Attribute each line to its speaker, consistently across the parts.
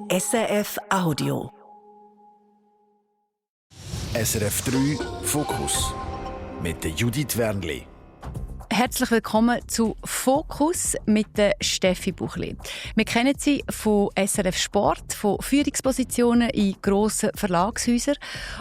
Speaker 1: SRF Audio.
Speaker 2: SRF 3 Fokus mit der Judith Wernli.
Speaker 3: Herzlich willkommen zu Fokus mit der Steffi Buchli. Wir kennen sie von SRF Sport, von Führungspositionen in grossen Verlagshäusern.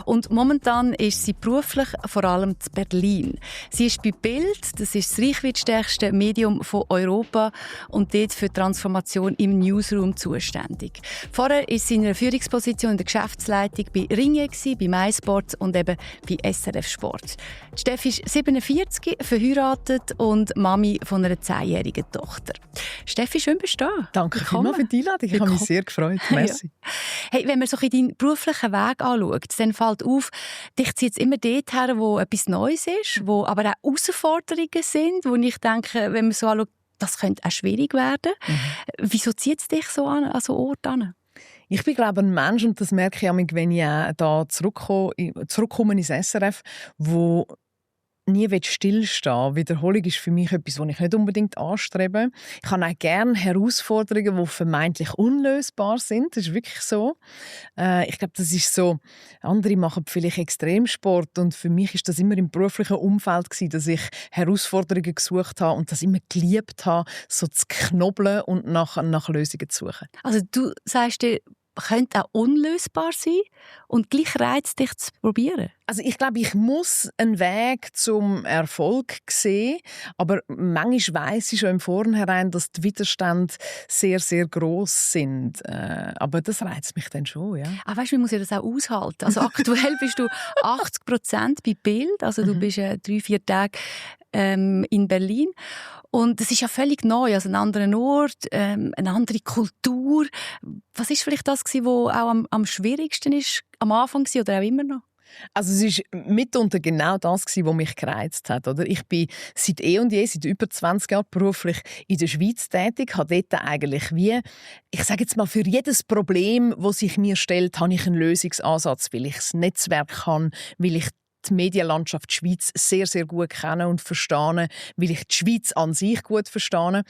Speaker 3: Und momentan ist sie beruflich vor allem in Berlin. Sie ist bei Bild, das ist das reichweitstärkste Medium von Europa und dort für Transformation im Newsroom zuständig. Vorher ist sie in einer Führungsposition in der Geschäftsleitung bei Ringe, bei MySport und eben bei SRF Sport. Die Steffi ist 47, verheiratet und Mami von einer 10-jährigen Tochter. Steffi, schön bist du da.
Speaker 4: Danke vielmals für die Einladung. Ich habe mich sehr gefreut. Merci.
Speaker 3: Ja. Hey, wenn man so deinen beruflichen Weg anschaut, dann fällt auf, dich zieht es immer dort her, wo etwas Neues ist, wo aber auch Herausforderungen sind, wo ich denke, wenn man so anschaut, das könnte auch schwierig werden. Wieso zieht es dich so an so Orte an?
Speaker 4: Ich bin, glaube ich, ein Mensch, und das merke ich auch, wenn ich da zurückkomme ins SRF, wo nie stillstehen will. Wiederholung ist für mich etwas, was ich nicht unbedingt anstrebe. Ich habe auch gerne Herausforderungen, die vermeintlich unlösbar sind. Das ist wirklich so. Ich glaube, das ist so. Andere machen vielleicht Extremsport, und für mich ist das immer im beruflichen Umfeld gewesen, dass ich Herausforderungen gesucht habe und das immer geliebt habe, so zu knobeln und nach Lösungen zu suchen.
Speaker 3: Also du sagst dir, könnte auch unlösbar sein und gleich reizt dich zu probieren?
Speaker 4: Also ich glaube, ich muss einen Weg zum Erfolg sehen, aber manchmal weiss ich schon im Vornherein, dass die Widerstände sehr, sehr gross sind. Aber das reizt mich dann schon, ja.
Speaker 3: Weißt du, wie muss ich das auch aushalten? Also aktuell bist du 80% bei Bild, also du bist 3-4 Tage in Berlin. Und es ist ja völlig neu, also ein anderer Ort, eine andere Kultur. Was ist vielleicht das, was auch am schwierigsten ist, am Anfang war oder auch immer noch?
Speaker 4: Also es war mitunter genau das, was mich gereizt hat. Oder? Ich bin seit seit über 20 Jahren beruflich in der Schweiz tätig, habe dort eigentlich ich sage jetzt mal, für jedes Problem, das sich mir stellt, habe ich einen Lösungsansatz, weil ich das Netzwerk kann, weil ich die Medienlandschaft Schweiz sehr, sehr gut kennen und verstehen, weil ich die Schweiz an sich gut verstehe.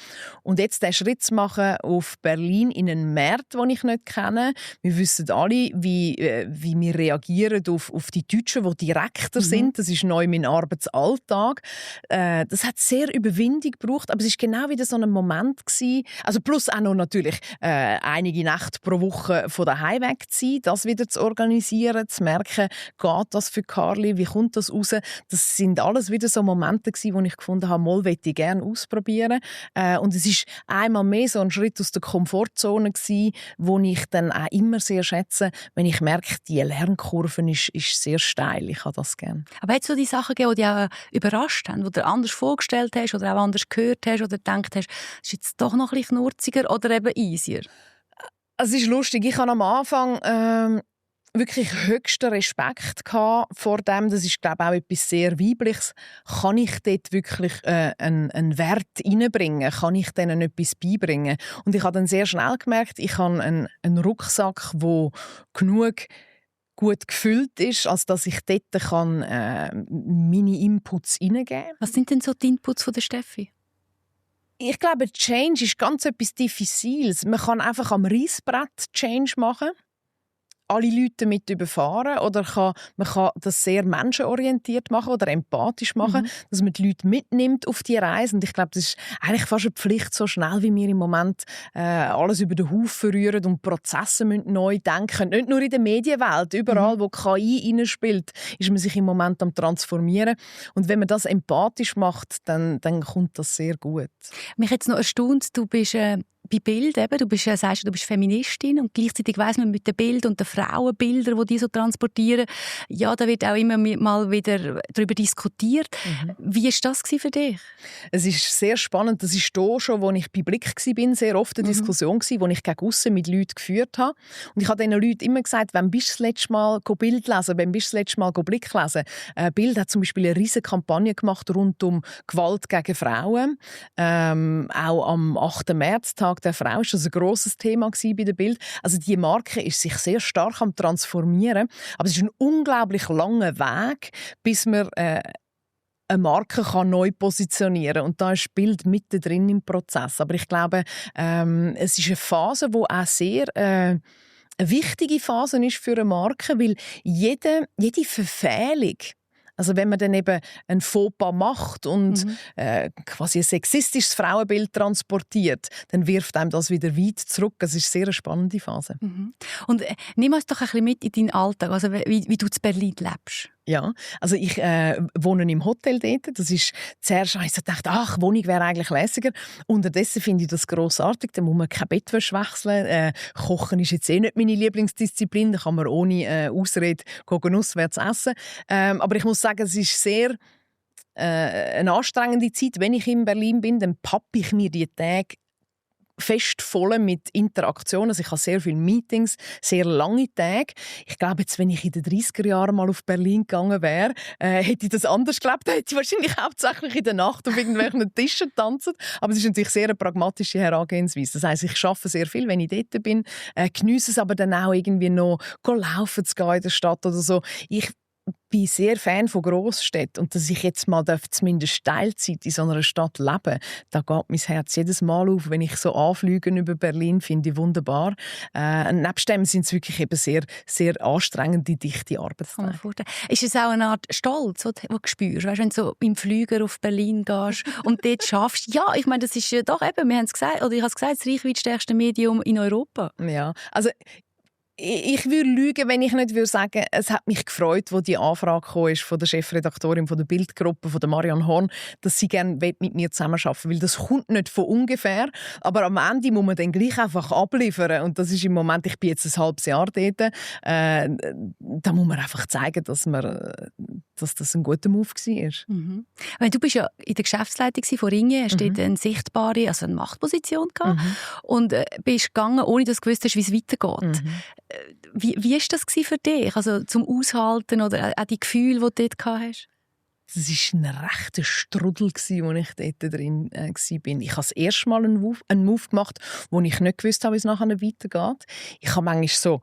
Speaker 4: Und jetzt den Schritt zu machen auf Berlin in einen Markt, den ich nicht kenne. Wir wissen alle, wie wir reagieren auf die Deutschen, die direkter sind. Das ist neu mein Arbeitsalltag. Das hat sehr Überwindung gebraucht, aber es war genau wieder so ein Moment gewesen. Also plus auch noch natürlich einige Nächte pro Woche von daheim weg zu sein, das wieder zu organisieren, zu merken, geht das für Carly, wie kommt das raus? Das sind alles wieder so Momente gewesen, wo ich gefunden habe, mal möchte ich gerne ausprobieren. Und es ist einmal mehr so ein Schritt aus der Komfortzone gewesen, wo ich dann auch immer sehr schätze, wenn ich merke, die Lernkurve ist sehr steil. Ich habe das gerne.
Speaker 3: Aber hat es so die Sachen gegeben, die dich auch überrascht haben, die du anders vorgestellt hast oder auch anders gehört hast oder gedacht hast, das ist jetzt doch noch ein bisschen knurziger oder eben easier?
Speaker 4: Es ist lustig. Ich habe am Anfang wirklich höchsten Respekt vor dem. Das ist, glaube ich, auch etwas sehr Weibliches. Kann ich dort wirklich einen Wert reinbringen? Kann ich denen etwas beibringen? Und ich habe dann sehr schnell gemerkt, ich habe einen Rucksack, der genug gut gefüllt ist, als dass ich dort meine Inputs reingeben kann.
Speaker 3: Was sind denn so die Inputs von der Steffi?
Speaker 4: Ich glaube, Change ist ganz etwas Diffiziles. Man kann einfach am Reissbrett Change machen, alle Leute damit überfahren, oder man kann das sehr menschenorientiert machen oder empathisch machen, dass man die Leute mitnimmt auf die Reise. Und ich glaube, das ist eigentlich fast eine Pflicht, so schnell wie wir im Moment alles über den Haufen rühren und Prozesse müssen neu denken. Nicht nur in der Medienwelt, überall, wo KI reinspielt, ist man sich im Moment am Transformieren. Und wenn man das empathisch macht, dann kommt das sehr gut.
Speaker 3: Mich hat es noch erstaunt, du bist bei Bild, eben, du bist Feministin und gleichzeitig weiss man mit den Bildern und den Frauenbildern, die so transportieren, ja, da wird auch immer mal wieder darüber diskutiert. Wie war das für dich?
Speaker 4: Es ist sehr spannend. Das ist hier schon, als ich bei Blick war, sehr oft eine Diskussion, die ich gegen aussen mit Leuten geführt habe. Und ich habe diesen Leuten immer gesagt, wann bist du das letzte Mal Bild lesen, wann bist du das letzte Mal Blick lesen? Bild hat zum Beispiel eine riesige Kampagne gemacht rund um Gewalt gegen Frauen. Auch am 8. Märztag der Frau ist das ein grosses Thema bei der Bild. Also die Marke ist sich sehr stark am Transformieren, aber es ist ein unglaublich langer Weg, bis man eine Marke kann neu positionieren, und da ist Bild mittendrin im Prozess. Aber ich glaube, es ist eine Phase, die auch sehr eine wichtige Phase ist für eine Marke, weil jede Verfehlung, also wenn man dann eben ein Fauxpas macht und quasi ein sexistisches Frauenbild transportiert, dann wirft einem das wieder weit zurück. Das ist eine sehr spannende Phase.
Speaker 3: Und nimm uns doch ein bisschen mit in deinen Alltag, also wie du in Berlin lebst.
Speaker 4: Ja, also ich wohne im Hotel dort. Das ist zuerst habe ich so gedacht, Wohnung wäre eigentlich lässiger. Unterdessen finde ich das grossartig. Da muss man kein Bettwäsche wechseln. Kochen ist jetzt nicht meine Lieblingsdisziplin. Da kann man ohne Ausrede auswärts essen. Aber ich muss sagen, es ist sehr eine anstrengende Zeit. Wenn ich in Berlin bin, dann pappe ich mir die Tage fest voll mit Interaktionen. Also ich habe sehr viele Meetings, sehr lange Tage. Ich glaube, jetzt, wenn ich in den 30er Jahren mal auf Berlin gegangen wäre, hätte ich das anders gelebt. Da hätte ich wahrscheinlich hauptsächlich in der Nacht auf irgendwelchen Tischen tanzen. Aber es ist natürlich sehr eine pragmatische Herangehensweise. Das heisst, ich arbeite sehr viel, wenn ich dort bin, geniesse es aber dann auch irgendwie noch, laufen zu gehen in der Stadt oder so. Ich bin sehr Fan von Grossstädten, und dass ich jetzt mal zumindest Teilzeit in so einer Stadt leben, da geht mein Herz jedes Mal auf, wenn ich so Anflüge über Berlin finde ich wunderbar. Nebst dem sind es wirklich eben sehr, sehr anstrengende, dichte Arbeitstage.
Speaker 3: Ist es auch eine Art Stolz, den du spürst, weißt, wenn du so im Flüger auf Berlin gehst und dort schaffst? Ja, ich meine, das ist doch eben, wir haben es gesagt, oder ich habe es gesagt, das reichweitstärkste Medium in Europa.
Speaker 4: Ja, also ich würde lügen, wenn ich nicht sagen würde, es hat mich gefreut, als die Anfrage kam von der Chefredaktorin von der Bildgruppe, von der Marianne Horn, dass sie gerne mit mir zusammenarbeiten will. Weil das kommt nicht von ungefähr, aber am Ende muss man dann gleich einfach abliefern. Und das ist im Moment, ich bin jetzt ein halbes Jahr dort, da muss man einfach zeigen, dass das ein guter Move war.
Speaker 3: Mhm. Du bist ja in der Geschäftsleitung von Ringe, hast dort eine sichtbare, also eine Machtposition gehabt und bist gegangen, ohne dass du gewusst hast, wie es weitergeht. Wie war das für dich? Also zum Aushalten oder auch die Gefühle, die du dort hast?
Speaker 4: Das war ein rechter Strudel, als ich dort drin war. Ich habe das erste Mal einen Move gemacht, wo ich nicht gewusst habe, wie es nachher weitergeht. Ich habe manchmal so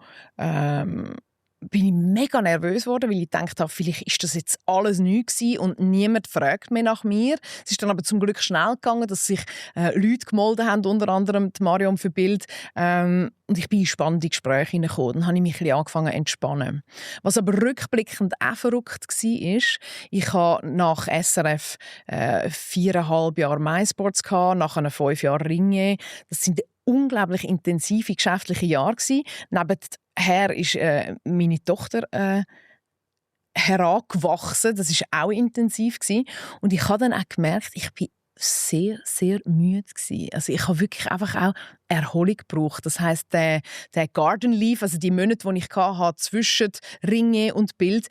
Speaker 4: bin ich mega nervös geworden, weil ich gedacht habe, vielleicht ist das jetzt alles neu gewesen und niemand fragt mehr nach mir. Es ist dann aber zum Glück schnell gegangen, dass sich Leute gemeldet haben, unter anderem die Marion für Bild. Und ich bin in spannende Gespräche hineingekommen. Dann habe ich mich ein bisschen angefangen zu entspannen. Was aber rückblickend auch verrückt war, ist, ich habe nach SRF 4,5 Jahre MySports gehabt, nachher 5 Jahre Ringe. Das sind unglaublich intensive geschäftliche Jahre gewesen. Nebenher ist meine Tochter herangewachsen. Das war auch intensiv gewesen. Und ich habe dann auch gemerkt, ich bin sehr, sehr müde gewesen. Also ich habe wirklich einfach auch Erholung gebraucht. Das heisst, der Garden Leave, also die Monate, die ich hatte, zwischen Ringe und Bild,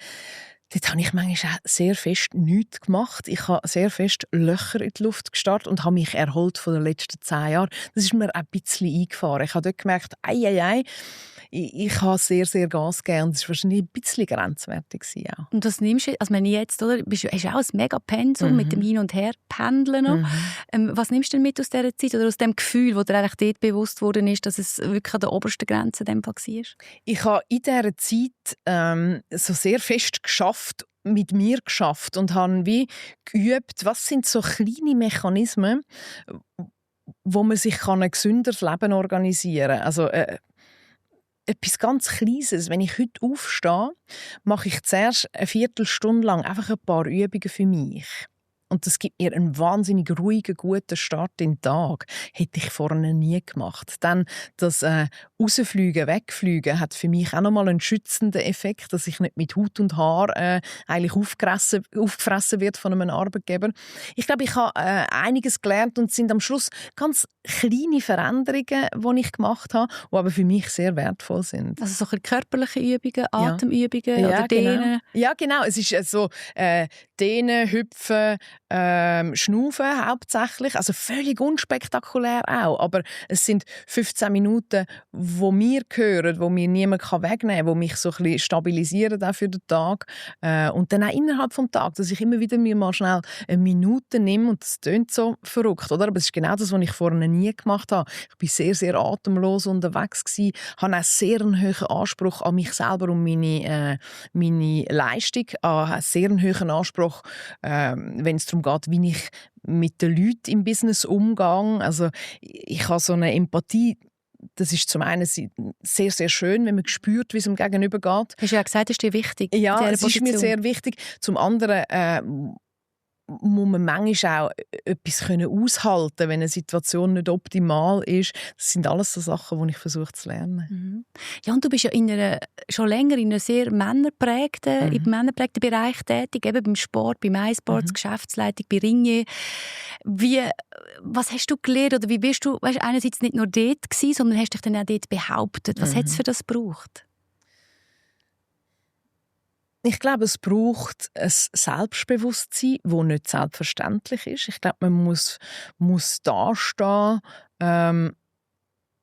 Speaker 4: dort habe ich manchmal auch sehr fest nichts gemacht. Ich habe sehr fest Löcher in die Luft gestarrt und habe mich erholt von den letzten 10 Jahren. Das ist mir ein bisschen eingefahren. Ich habe dort gemerkt, ich habe sehr, sehr Gas gegeben und es war wahrscheinlich ein bisschen grenzwertig auch.
Speaker 3: Und das nimmst du, also wenn ich jetzt, oder, hast du auch ein mega Pensum mit dem Hin- und Her-Pendeln noch. Was nimmst du denn mit aus dieser Zeit oder aus dem Gefühl, wo dir eigentlich dort bewusst worden ist, dass es wirklich an der obersten Grenze in dem Fall war?
Speaker 4: Ich habe in dieser Zeit so sehr fest mit mir geschafft und habe wie geübt, was sind so kleine Mechanismen, wo man sich ein gesünderes Leben organisieren kann. Also etwas ganz Kleines. Wenn ich heute aufstehe, mache ich zuerst eine Viertelstunde lang einfach ein paar Übungen für mich. Und das gibt mir einen wahnsinnig ruhigen, guten Start in den Tag. Hätte ich vorher nie gemacht. Dann das Rausfliegen, Wegfliegen hat für mich auch nochmal einen schützenden Effekt, dass ich nicht mit Haut und Haar eigentlich aufgefressen wird von einem Arbeitgeber. Ich glaube, ich habe einiges gelernt und es sind am Schluss ganz kleine Veränderungen, die ich gemacht habe, die aber für mich sehr wertvoll sind.
Speaker 3: Also so körperliche Übungen, Atemübungen oder Dehnen?
Speaker 4: Genau. Ja, genau. Es ist so Dehnen, Hüpfen, Schnaufen hauptsächlich. Also völlig unspektakulär auch. Aber es sind 15 Minuten, wo mir gehören, wo mir niemand wegnehmen kann, die mich so ein bisschen stabilisieren auch für den Tag. Und dann auch innerhalb des Tages, dass ich immer wieder mir mal schnell eine Minute nehme, und das klingt so verrückt, oder? Aber es ist genau das, was ich vorher nie gemacht habe. Ich war sehr, sehr atemlos unterwegs gewesen, habe auch sehr einen hohen Anspruch an mich selber und meine Leistung, einen sehr hohen Anspruch, wenn es darum geht, wie ich mit den Leuten im Business umgehe. Also ich habe so eine Empathie. Das ist zum einen sehr, sehr schön, wenn man spürt, wie es dem Gegenüber geht.
Speaker 3: Hast du ja gesagt, das ist dir wichtig.
Speaker 4: Ja, es ist mir sehr wichtig. Zum anderen muss man manchmal auch etwas aushalten können, wenn eine Situation nicht optimal ist. Das sind alles so Sachen, die ich versuche zu lernen.
Speaker 3: Mhm. Ja, und du bist ja schon länger in einem sehr im männerprägten Bereich tätig, eben beim Sport, beim iSports, Geschäftsleitung, bei Ringier. Was hast du gelernt oder wie bist du einerseits nicht nur dort gewesen, sondern hast dich dann auch dort behauptet? Was hat es für das gebraucht?
Speaker 4: Ich glaube, es braucht ein Selbstbewusstsein, das nicht selbstverständlich ist. Ich glaube, man muss dastehen,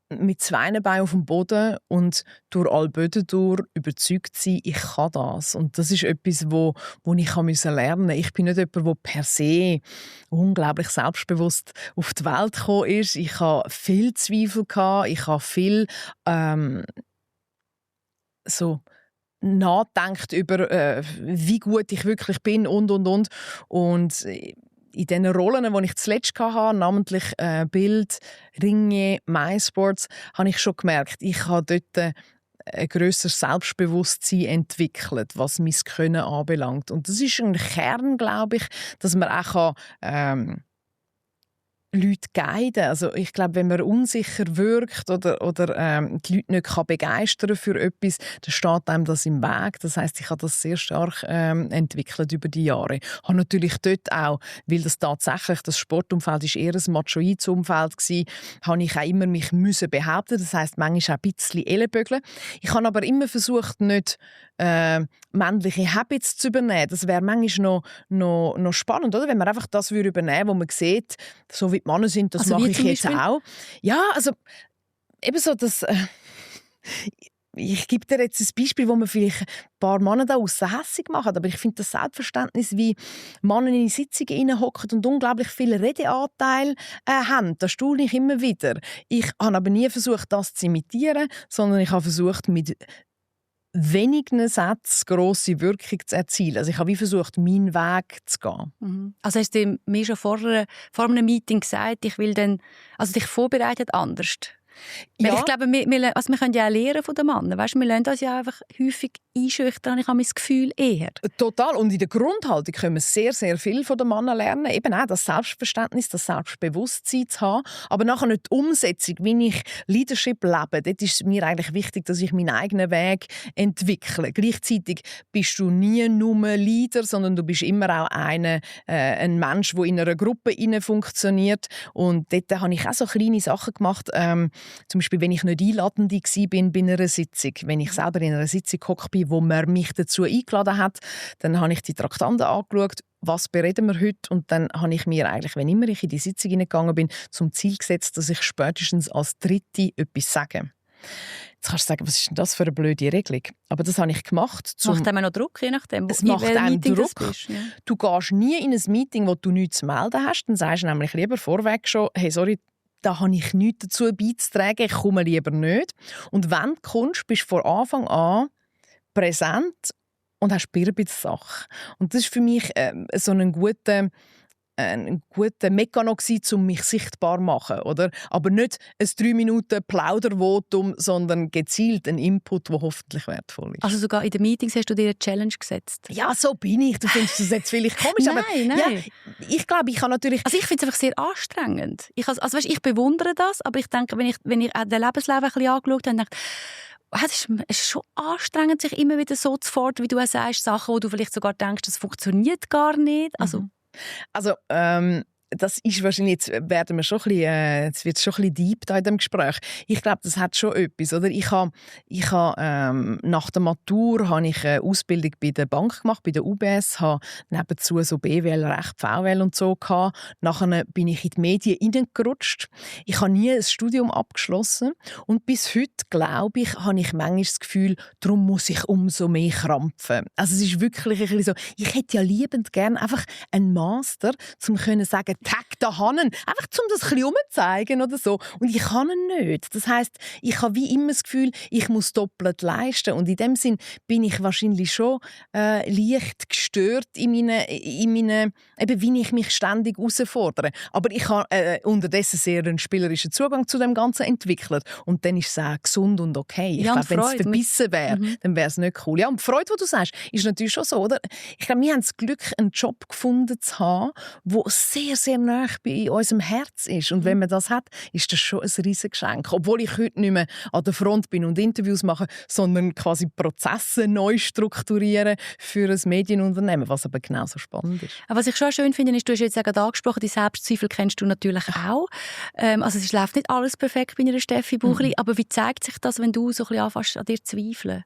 Speaker 4: mit 2 Beinen auf dem Boden und durch alle Böden durch überzeugt sein, ich kann das. Und das ist etwas, wo ich lernen musste. Ich bin nicht jemand, der per se unglaublich selbstbewusst auf die Welt gekommen ist. Ich hatte viel Zweifel, ich habe viel nachdenkt über, wie gut ich wirklich bin und. Und in den Rollen, die ich zuletzt hatte, namentlich Bild, Ringe, MySports, habe ich schon gemerkt, ich habe dort ein grösseres Selbstbewusstsein entwickelt, was mein Können anbelangt. Und das ist ein Kern, glaube ich, dass man auch Leute guiden. Also ich glaube, wenn man unsicher wirkt oder die Leute nicht begeistern für etwas, dann steht einem das im Weg. Das heisst, ich habe das sehr stark entwickelt über die Jahre. Ich habe natürlich dort auch, weil das tatsächlich, das Sportumfeld ist eher ein machoides Umfeld war, habe ich auch immer mich behaupten. Das heisst, manchmal auch ein bisschen Ellenbögeln. Ich habe aber immer versucht, nicht männliche Habits zu übernehmen. Das wäre manchmal noch spannend, oder? Wenn man einfach das übernehmen würde, was man sieht, so wie die Männer sind, das mache ich jetzt auch. Ja, also eben so, dass ich gebe dir jetzt ein Beispiel, wo man vielleicht ein paar Männer da aussen hässig machen, aber ich finde das Selbstverständnis, wie Männer in die Sitzungen reinhocken und unglaublich viel Redeanteil haben, das staune ich immer wieder. Ich habe aber nie versucht, das zu imitieren, sondern ich habe versucht, mit wenigen Sätzen grosse Wirkung zu erzielen. Also ich habe versucht, meinen Weg zu gehen.
Speaker 3: Mhm. Also hast du mir schon vor einem Meeting gesagt, ich will dann, also dich vorbereitet anders? Ja. Weil ich glaube, wir können ja auch lernen von den Männern. Weißt, wir lernen uns ja einfach häufig einschüchtern. Ich habe das Gefühl eher.
Speaker 4: Total. Und in der Grundhaltung können wir sehr, sehr viel von den Männern lernen. Eben auch das Selbstverständnis, das Selbstbewusstsein zu haben. Aber nachher nicht die Umsetzung, wie ich Leadership lebe. Dort ist mir eigentlich wichtig, dass ich meinen eigenen Weg entwickle. Gleichzeitig bist du nie nur Leader, sondern du bist immer auch ein Mensch, der in einer Gruppe funktioniert. Und dort habe ich auch so kleine Sachen gemacht. Zum Beispiel, wenn ich nicht einladend war bei einer Sitzung, wenn ich selber in einer Sitzung gehockt bin, wo man mich dazu eingeladen hat, dann habe ich die Traktanten angeschaut, was bereden wir heute, und dann habe ich mir eigentlich, wenn immer ich in die Sitzung hineingegangen bin, zum Ziel gesetzt, dass ich spätestens als Dritte etwas sage. Jetzt kannst du sagen, was ist denn das für eine blöde Regelung? Aber das habe ich gemacht.
Speaker 3: Macht einem noch Druck, je nachdem,
Speaker 4: es macht einem Druck.
Speaker 3: Bist, ja.
Speaker 4: Du gehst nie in ein Meeting, wo du nichts zu melden hast, dann sagst du nämlich lieber vorweg schon, hey, sorry, da habe ich nichts dazu beizutragen, ich komme lieber nicht. Und wenn du kommst, bist du von Anfang an präsent und hast Bier bei der Sache. Und das war für mich so ein guter Mechanismus, um mich sichtbar zu machen. Oder? Aber nicht ein 3 Minuten Plaudervotum, sondern gezielt ein Input, der hoffentlich wertvoll ist.
Speaker 3: Also sogar in den Meetings hast du dir eine Challenge gesetzt?
Speaker 4: Ja, so bin ich. Du findest das jetzt vielleicht komisch,
Speaker 3: nein,
Speaker 4: aber
Speaker 3: nein.
Speaker 4: Ja, ich glaube, ich kann natürlich...
Speaker 3: Also ich finde es einfach sehr anstrengend. Ich bewundere das, aber ich denke, wenn ich den Lebenslauf ein bisschen angeschaut habe, denke es ist schon anstrengend, sich immer wieder so zu fordern, wie du sagst, Sachen, wo du vielleicht sogar denkst, das funktioniert gar nicht. Also
Speaker 4: das ist wahrscheinlich, jetzt werden wir schon ein bisschen, jetzt wird es schon ein bisschen deep da in dem Gespräch. Ich glaube, das hat schon etwas, oder? Ich habe nach der Matur habe ich eine Ausbildung bei der Bank gemacht, bei der UBS, habe nebenzu so BWL, Recht, VWL und so gehabt. Nachher bin ich in die Medien hineingerutscht. Ich habe nie ein Studium abgeschlossen und bis heute, glaube ich, habe ich manchmal das Gefühl, darum muss ich umso mehr krampfen. Also es ist wirklich ein bisschen so, ich hätte ja liebend gerne einfach einen Master, um können sagen, «Tag, da haben ihn!» Einfach, um das ein bisschen umzuzeigen oder so. Und ich kann ihn nicht. Das heisst, ich habe wie immer das Gefühl, ich muss doppelt leisten. Und in dem Sinn bin ich wahrscheinlich schon leicht gestört in meinen, eben wie ich mich ständig herausfordere. Aber ich habe unterdessen sehr einen spielerischen Zugang zu dem Ganzen entwickelt. Und dann ist es auch gesund und okay. Ich glaube, wenn es verbissen wäre, dann wäre es nicht cool. Ja, und die Freude, die du sagst, ist natürlich schon so, oder? Ich glaube, wir haben das Glück, einen Job gefunden zu haben, der sehr, sehr nah bei unserem Herz ist. Und wenn man das hat, ist das schon ein riesiges Geschenk. Obwohl ich heute nicht mehr an der Front bin und Interviews mache, sondern quasi Prozesse neu strukturieren für ein Medienunternehmen, was aber genauso spannend ist.
Speaker 3: Was ich schon schön finde, ist, du hast jetzt gerade angesprochen, die Selbstzweifel kennst du natürlich auch. Also es läuft nicht alles perfekt bei einer Steffi Buchli, aber wie zeigt sich das, wenn du so ein bisschen anfängst, an dir zu zweifeln?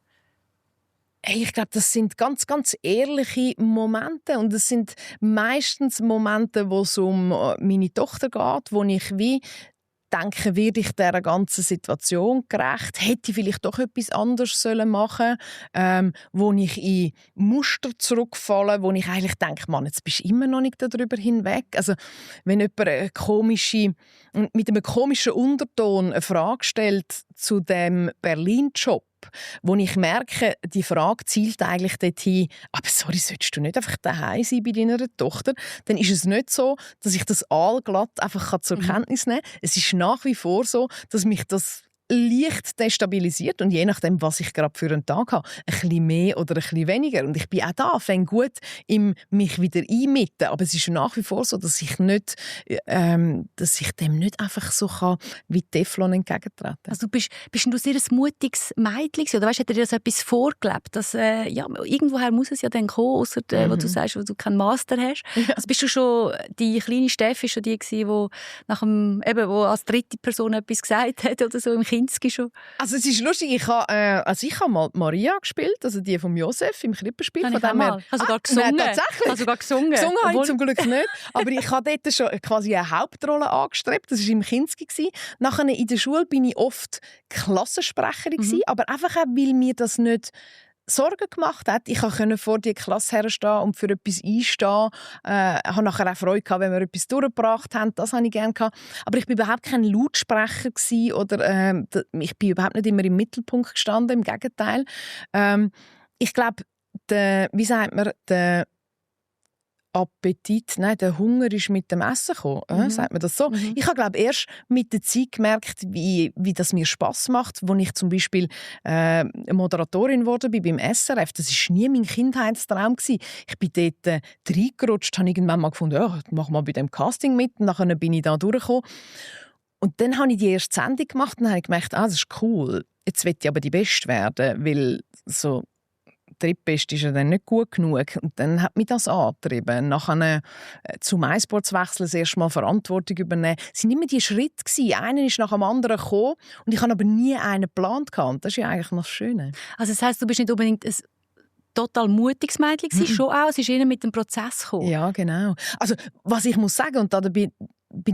Speaker 4: Hey, ich glaube, das sind ganz, ganz ehrliche Momente und es sind meistens Momente, wo es um meine Tochter geht, wo ich wie denke, werde ich dieser ganzen Situation gerecht? Hätte ich vielleicht doch etwas anderes machen sollen? Wo ich in Muster zurückfalle, wo ich eigentlich denke, Mann, jetzt bist du immer noch nicht darüber hinweg. Also, wenn jemand mit einem komischen Unterton eine Frage stellt zu dem Berlin-Job, wo ich merke, die Frage zielt eigentlich dorthin, aber sorry, solltest du nicht einfach daheim sein bei deiner Tochter? Dann ist es nicht so, dass ich das allglatt einfach zur Kenntnis nehmen kann. Es ist nach wie vor so, dass mich das leicht destabilisiert und je nachdem, was ich gerade für einen Tag habe, ein bisschen mehr oder ein bisschen weniger. Und ich bin auch da, fängt gut im mich wieder einmitten. Aber es ist nach wie vor so, dass ich dem nicht einfach so kann, wie Teflon entgegentreten.
Speaker 3: Also bist du sehr ein mutiges Mädchen oder weißt, hat dir das etwas vorgelebt? Dass, irgendwoher muss es ja dann kommen, ausser wo du sagst, wo du keinen Master hast. Ja. Also bist du schon, die kleine Steffi schon die gewesen, wo als dritte Person etwas gesagt hat oder so im Kinski schon?
Speaker 4: Also es ist lustig, ich habe mal Maria gespielt, also die von Josef im Krippenspiel.
Speaker 3: Habe ich auch mal. Hast du sogar gesungen?
Speaker 4: Nein, tatsächlich.
Speaker 3: Hast du sogar gesungen?
Speaker 4: Gesungen habe ich zum Glück nicht, aber ich habe dort schon quasi eine Hauptrolle angestrebt, das war im Kinski. Nachher in der Schule bin ich oft Klassensprecherin, aber einfach auch, weil mir das nicht Sorgen gemacht hat. Ich konnte vor die Klasse herstehen und für etwas einstehen. Ich hatte nachher auch Freude gehabt, wenn wir etwas durchgebracht haben. Das habe ich gerne gehabt. Aber ich war überhaupt kein Lautsprecher oder ich bin überhaupt nicht immer im Mittelpunkt gestanden. Im Gegenteil. Ich glaube, der Appetit, nein, der Hunger ist mit dem Essen gekommen, sagt man das so? Ich habe, glaube erst mit der Zeit gemerkt, wie das mir Spass macht, als ich zum Beispiel Moderatorin geworden bin beim SRF. Das war nie mein Kindheitstraum. Ich bin dort reingerutscht, habe irgendwann mal gefunden, ja, mach mal bei dem Casting mit. Und dann bin ich da durchgekommen. Und dann habe ich die erste Sendung gemacht und habe gemerkt, das ist cool. Jetzt will ich aber die Beste werden, weil so Drittbeste ist ja dann nicht gut genug. Und dann hat mich das angetrieben. Nachher zu MySports zu wechseln, das erste Mal Verantwortung übernehmen. Es waren immer die Schritte. Einer ist nach dem anderen gekommen und ich hatte aber nie einen geplant. Und das ist ja eigentlich noch das Schöne.
Speaker 3: Also das heisst, du bist nicht unbedingt ein total mutiges Mädchen, schon auch. Es ist eher mit dem Prozess gekommen.
Speaker 4: Ja, genau. Also, was ich muss sagen, und da bin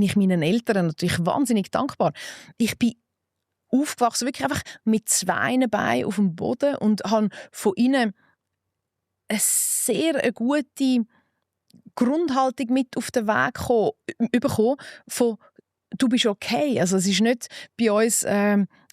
Speaker 4: ich meinen Eltern natürlich wahnsinnig dankbar. Ich bin aufgewachsen, wirklich einfach mit 2 Beinen auf dem Boden und habe von ihnen eine sehr gute Grundhaltung mit auf den Weg bekommen von «Du bist okay». Also es ist nicht bei uns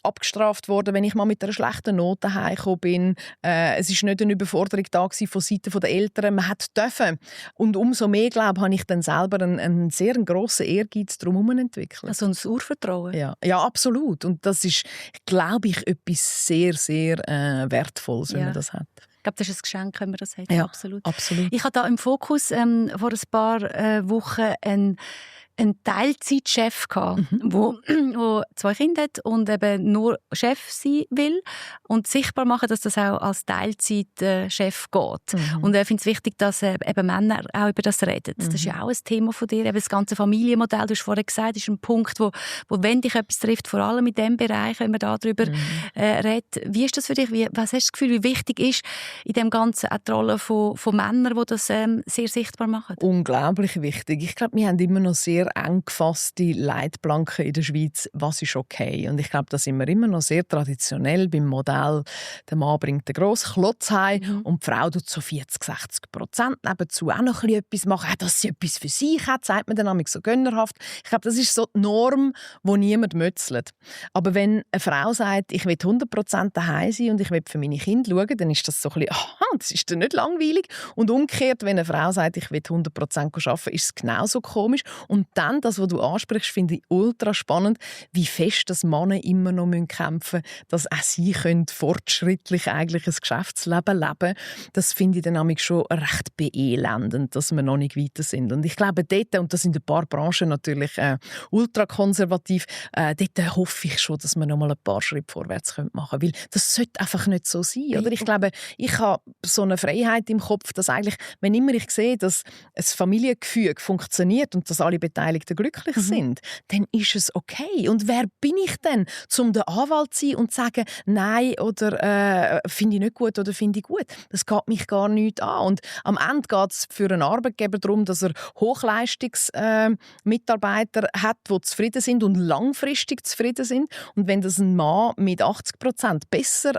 Speaker 4: abgestraft worden, wenn ich mal mit einer schlechten Note heimgekommen bin. Es war nicht eine Überforderung da von Seiten der Eltern. Man hat dürfen. Und umso mehr, glaube ich, habe ich dann selber einen sehr grossen Ehrgeiz drumherum entwickelt.
Speaker 3: Also ein Urvertrauen?
Speaker 4: Ja, absolut. Und das ist, glaube ich, etwas sehr, sehr Wertvolles, wenn man das hat.
Speaker 3: Ich glaube, das ist ein Geschenk, wenn man das hat.
Speaker 4: Ja,
Speaker 3: absolut.
Speaker 4: Absolut.
Speaker 3: Ich habe da im Fokus vor ein paar Wochen einen einen Teilzeitchef gehabt, wo 2 Kinder hat und eben nur Chef sein will und sichtbar machen, dass das auch als Teilzeitchef geht. Und ich finde es wichtig, dass eben Männer auch über das reden. Das ist ja auch ein Thema von dir. Eben das ganze Familienmodell, du hast vorhin gesagt, ist ein Punkt, wo wenn dich etwas trifft, vor allem in diesem Bereich, wenn man darüber redet. Wie ist das für dich? Was hast du das Gefühl, wie wichtig ist in dem Ganzen auch die Rolle von Männern, die das sehr sichtbar machen?
Speaker 4: Unglaublich wichtig. Ich glaube, wir haben immer noch sehr eng gefasste Leitplanken in der Schweiz, was ist okay. Und ich glaube, da sind wir immer noch sehr traditionell beim Modell, der Mann bringt den grossen Klotz heim und die Frau tut so 40-60% nebenzu auch noch etwas machen. Dass sie etwas für sich hat, sagt man dann nämlich so gönnerhaft. Ich glaube, das ist so die Norm, die niemand mötzelt. Aber wenn eine Frau sagt, ich will 100% daheim sein und ich will für meine Kinder schauen, dann ist das so ein bisschen, das ist dann nicht langweilig. Und umgekehrt, wenn eine Frau sagt, ich will 100% arbeiten, ist es genauso komisch. Und dann, das, was du ansprichst, finde ich ultra spannend, wie fest das Männer immer noch kämpfen müssen, dass auch sie können fortschrittlich eigentlich ein Geschäftsleben leben. Das finde ich dann nämlich schon recht beelendend, dass wir noch nicht weiter sind. Und ich glaube, dort, und das sind ein paar Branchen natürlich ultrakonservativ, dort hoffe ich schon, dass wir noch mal ein paar Schritte vorwärts machen können. Weil das sollte einfach nicht so sein. Oder? Ich glaube, ich habe so eine Freiheit im Kopf, dass eigentlich, wenn immer ich sehe, dass ein Familiengefüge funktioniert und dass alle Beteiligten glücklich sind, dann ist es okay. Und wer bin ich denn, um der Anwalt zu sein und zu sagen, nein oder finde ich nicht gut oder finde ich gut? Das geht mich gar nicht an. Und am Ende geht es für einen Arbeitgeber darum, dass er Hochleistungsmitarbeiter hat, die zufrieden sind und langfristig zufrieden sind. Und wenn das ein Mann mit 80% besser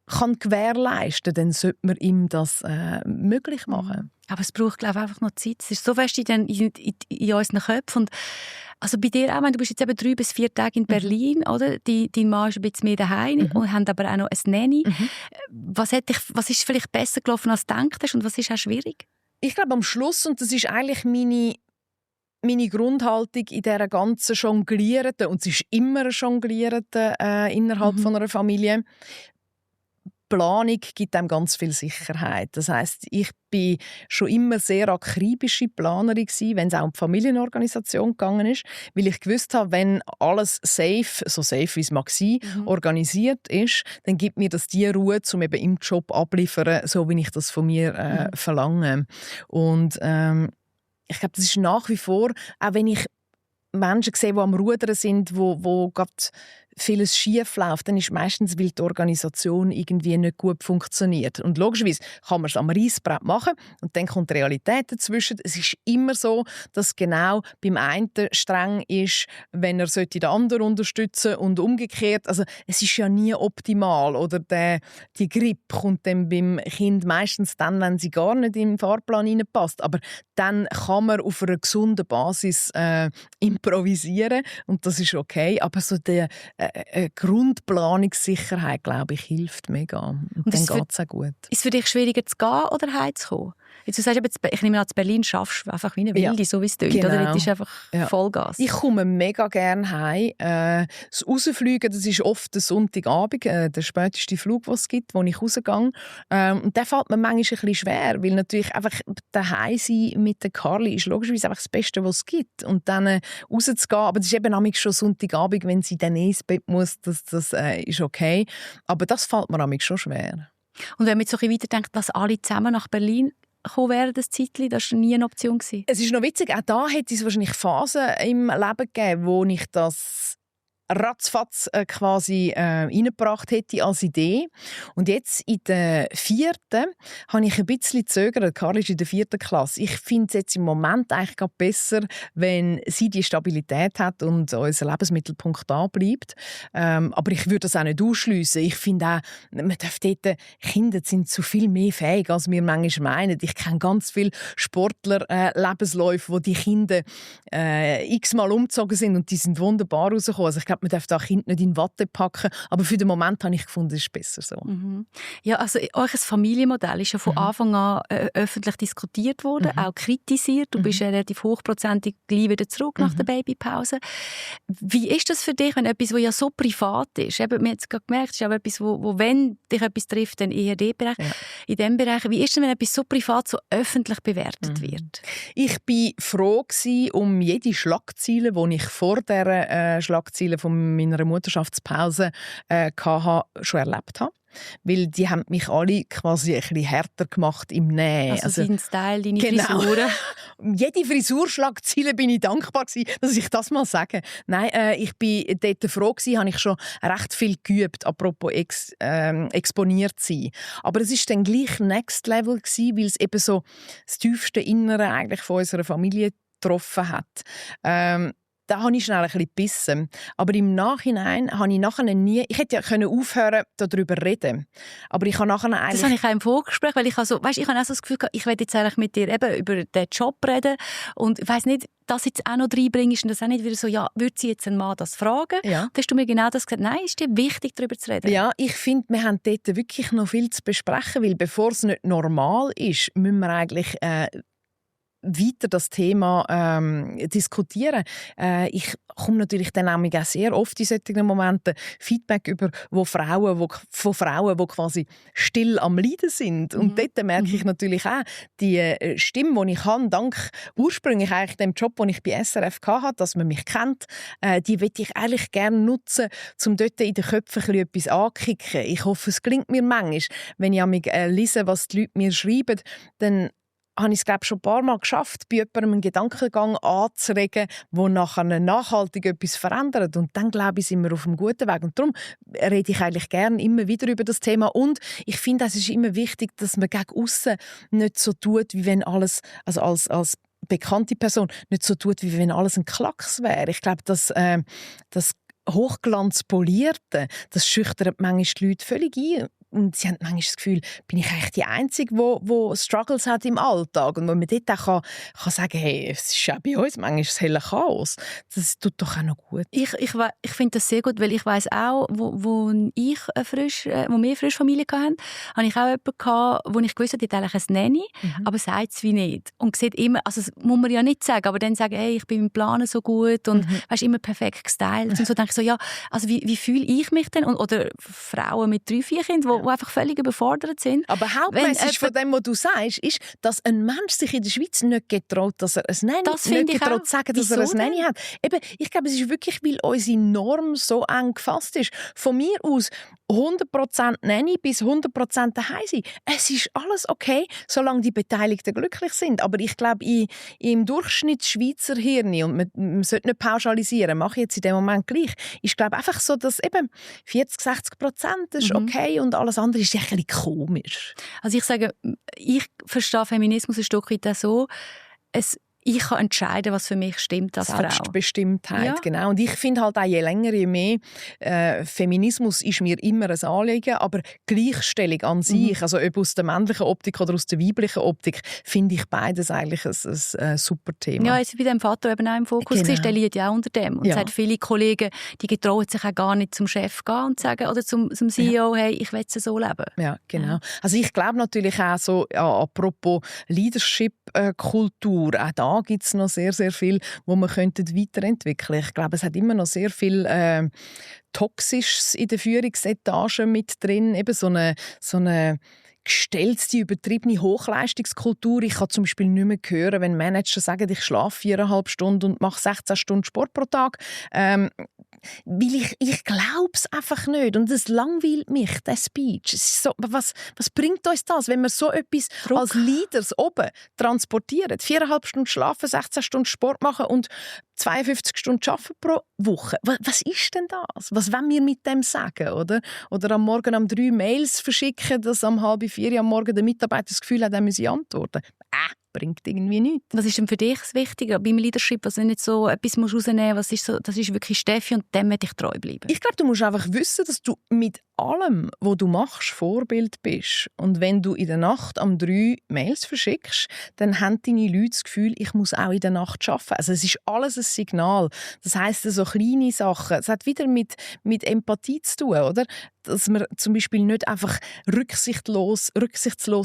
Speaker 4: kann gewährleisten, dann sollte man ihm das möglich machen.
Speaker 3: Aber es braucht, glaube ich, einfach noch Zeit. Es ist so fest in unseren Köpfen. Und also bei dir auch, du bist jetzt eben 3 bis 4 Tage in Berlin, oder? Dein Mann ist ein bisschen mehr daheim und haben aber auch noch ein Nanny. Was ist vielleicht besser gelaufen, als du gedacht hast, und was ist auch schwierig?
Speaker 4: Ich glaube, am Schluss, und das ist eigentlich meine Grundhaltung in dieser ganzen Jonglierenden, und es ist immer ein Jonglierende innerhalb von einer Familie, Planung gibt einem ganz viel Sicherheit. Das heisst, ich bin schon immer sehr akribische Planerin gewesen, wenn es auch um die Familienorganisation gegangen ist, weil ich gewusst habe, wenn alles safe, so safe wie es mag sein, organisiert ist, dann gibt mir das die Ruhe, um eben im Job abliefern, so wie ich das von mir verlange. Und ich glaube, das ist nach wie vor, auch wenn ich Menschen sehe, die am Rudern sind, wo gerade vieles schief läuft, dann ist meistens, weil die Organisation irgendwie nicht gut funktioniert. Und logischerweise kann man es am Reissbrett machen und dann kommt die Realität dazwischen. Es ist immer so, dass genau beim einen streng ist, wenn er den anderen unterstützen sollte und umgekehrt. Also es ist ja nie optimal. Oder die Grippe kommt dann beim Kind meistens dann, wenn sie gar nicht in den Fahrplan hineinpasst. Aber dann kann man auf einer gesunden Basis improvisieren und das ist okay. Aber so die Grundplanungssicherheit, glaube ich, hilft mega. Und dann geht es auch gut.
Speaker 3: Ist es für dich schwieriger zu gehen oder heimzukommen? Jetzt, du sagst, ich nehme an, in Berlin schaffst du einfach wie eine Wilde, so wie es tönt.
Speaker 4: Genau.
Speaker 3: Oder das ist einfach Vollgas.
Speaker 4: Ich komme mega gerne heim. Das Rausfliegen, das ist oft der Sonntagabend, der späteste Flug, den es gibt, wo ich rausgehe. Und der fällt mir manchmal ein bisschen schwer, weil natürlich einfach daheim sein mit der Carly ist logischerweise einfach das Beste, was es gibt. Und dann rauszugehen, aber das ist eben manchmal schon Sonntagabend, wenn sie dann ins Bett muss, das ist okay. Aber das fällt mir manchmal schon schwer.
Speaker 3: Und wenn man jetzt so ein bisschen weiterdenkt, dass alle zusammen nach Berlin kommen während des Zeitli, das war nie eine Option gewesen.
Speaker 4: Es ist noch witzig, auch da hätte es wahrscheinlich Phasen im Leben gegeben, wo ich das ratzfatz quasi reingebracht hätte als Idee. Und jetzt in der 4. habe ich ein bisschen gezögert. Karl ist in der 4. Klasse. Ich finde es jetzt im Moment eigentlich gerade besser, wenn sie die Stabilität hat und unser Lebensmittelpunkt da bleibt. Aber ich würde das auch nicht ausschliessen. Ich finde auch, man darf dort, Kinder sind zu viel mehr fähig, als wir manchmal meinen. Ich kenne ganz viele Sportler, Lebensläufe, wo die Kinder x-mal umgezogen sind und die sind wunderbar rausgekommen. Also ich glaube, glaube, man darf da Kind nicht in Watte packen. Aber für den Moment habe ich gefunden, es ist besser so.
Speaker 3: Mhm. Ja, also euer Familienmodell ist ja von Anfang an öffentlich diskutiert worden, auch kritisiert. Du bist ja relativ hochprozentig gleich wieder zurück nach der Babypause. Wie ist das für dich, wenn etwas, was ja so privat ist, eben, wir haben es gerade gemerkt, es ist auch etwas, wo wenn dich etwas trifft, dann eher in diesem Bereich. Wie ist es, wenn etwas so privat, so öffentlich bewertet wird?
Speaker 4: Ich war froh um jede Schlagzeile, die ich vor der Schlagzeile von meiner Mutterschaftspause hatte, schon erlebt habe. Weil die haben mich alle quasi ein bisschen härter gemacht im Nähen.
Speaker 3: Also dein Style, deine
Speaker 4: genau.
Speaker 3: Frisuren.
Speaker 4: Jede Frisurschlagzeile bin ich dankbar gewesen, dass ich das mal sage. Nein, ich bin dort froh gewesen, habe ich schon recht viel geübt, apropos exponiert sein. Aber es ist dann gleich Next Level gewesen, weil es eben so das tiefste Innere eigentlich von unserer Familie getroffen hat. Da habe ich schnell ein bisschen gebissen. Aber im Nachhinein habe ich nachher nie... Ich hätte ja aufhören darüber zu reden. Aber ich habe nachher eigentlich...
Speaker 3: Das habe ich auch im Vorgespräch, weil ich habe auch so das Gefühl gehabt, ich werde jetzt eigentlich mit dir eben über den Job reden. Und ich weiss nicht, dass jetzt auch noch reinbringst und das auch nicht wieder so, ja, würde sie jetzt ein Mann das fragen?
Speaker 4: Ja.
Speaker 3: Da hast du mir genau das gesagt, nein, ist dir wichtig, darüber zu reden?
Speaker 4: Ja, ich finde, wir haben dort wirklich noch viel zu besprechen, weil bevor es nicht normal ist, müssen wir eigentlich... weiter das Thema diskutieren. Ich komme natürlich dann auch sehr oft in solchen Momenten Feedback über von Frauen, die quasi still am Leiden sind. Und dort merke ich natürlich auch, die Stimme, die ich habe, dank ursprünglich eigentlich dem Job, den ich bei SRF hatte, dass man mich kennt, die möchte ich eigentlich gerne nutzen, um dort in den Köpfen etwas anzukicken. Ich hoffe, es gelingt mir manchmal. Wenn ich lese, was die Leute mir schreiben, dann habe ich es schon ein paar Mal geschafft, bei jemandem einen Gedankengang anzuregen, der nachher nachhaltig etwas verändert. Und dann, glaube ich, sind wir auf einem guten Weg. Und darum rede ich eigentlich gerne immer wieder über das Thema. Und ich finde, es ist immer wichtig, dass man gegen aussen nicht so tut, wie wenn alles, also als bekannte Person, nicht so tut, wie wenn alles ein Klacks wäre. Ich glaube, das Hochglanzpolierte, das schüchtert manchmal die Leute völlig ein. Und sie haben manchmal das Gefühl, bin ich eigentlich die Einzige, die Struggles hat im Alltag. Und wenn man dort auch kann sagen, hey, es ist ja bei uns manchmal das helle Chaos, das tut doch auch noch gut.
Speaker 3: Ich finde das sehr gut, weil ich weiss auch, wo wir frisch Familie hatten, habe ich auch jemanden gehabt, wo ich gewusst habe, die hat eigentlich ein Nanny, aber sagt es wie nicht. Und sieht immer, also das muss man ja nicht sagen, aber dann sagen, hey, ich bin im Planen so gut und weißt, immer perfekt gestylt. Und so denke ich so, ja, also wie fühle ich mich denn? Oder Frauen mit 3-4 Kindern, die einfach völlig überfordert sind.
Speaker 4: Aber Hauptmessage von dem, was du sagst, ist, dass ein Mensch sich in der Schweiz nicht getraut, dass er ein Nanny hat. Nicht getraut zu sagen, dass er ein Nanny hat. Eben, ich glaube, es ist wirklich, weil unsere Norm so eng gefasst ist. Von mir aus 100% Nanny bis 100% daheim sein. Es ist alles okay, solange die Beteiligten glücklich sind. Aber ich glaube, im Durchschnitt Schweizer Hirn, und man sollte nicht pauschalisieren, mache ich jetzt in dem Moment gleich, ist glaube einfach so, dass eben 40-60% ist okay und alles andere ist ein bisschen komisch.
Speaker 3: Also ich sage, ich verstehe Feminismus ein Stück weit so, ich kann entscheiden, was für mich stimmt als Frau.
Speaker 4: Selbstbestimmtheit,
Speaker 3: ja.
Speaker 4: Genau. Und ich finde halt auch, je länger, je mehr, Feminismus ist mir immer ein Anliegen, aber Gleichstellung an sich, also ob aus der männlichen Optik oder aus der weiblichen Optik, finde ich beides eigentlich ein super Thema.
Speaker 3: Ja, jetzt bei dem Vater eben auch im Fokus, genau. Der liegt ja auch unter dem. Und es hat viele Kollegen, die getrauen sich auch gar nicht zum Chef gehen und sagen, oder zum CEO, hey, ich will es so leben. Ja,
Speaker 4: genau. Ja. Also ich glaube natürlich auch so, apropos Leadership-Kultur, auch da gibt es noch sehr, sehr viel, wo man weiterentwickeln könnte. Ich glaube, es hat immer noch sehr viel Toxisches in der Führungsetage mit drin. Eben so eine gestellte, übertriebene Hochleistungskultur. Ich kann zum Beispiel nicht mehr hören, wenn Manager sagen, ich schlafe 4,5 Stunden und mache 16 Stunden Sport pro Tag. Weil ich glaube es einfach nicht. Und es langweilt mich, der Speech. Es ist so, was bringt uns das, wenn wir so etwas als Leaders oben transportieren? 4,5 Stunden schlafen, 16 Stunden Sport machen und 52 Stunden arbeiten pro Woche. Was ist denn das? Was wollen wir mit dem sagen? Oder am Morgen 3 Mails verschicken, dass am 3:30 am Morgen der Mitarbeiter das Gefühl hat, er müsse antworten. bringt irgendwie nichts.
Speaker 3: Was ist denn für dich das Wichtige beim Leadership? Also wenn du nicht so etwas rausnehmen musst, was ist so, das ist wirklich Steffi und dem möchte ich treu bleiben?
Speaker 4: Ich glaube, du musst einfach wissen, dass du mit allem, was du machst, Vorbild bist. Und wenn du in der Nacht um 3 Mails verschickst, dann haben deine Leute das Gefühl, ich muss auch in der Nacht arbeiten. Also es ist alles ein Signal. Das heisst, so kleine Sachen. Es hat wieder mit Empathie zu tun, oder? Dass man zum Beispiel nicht einfach rücksichtslos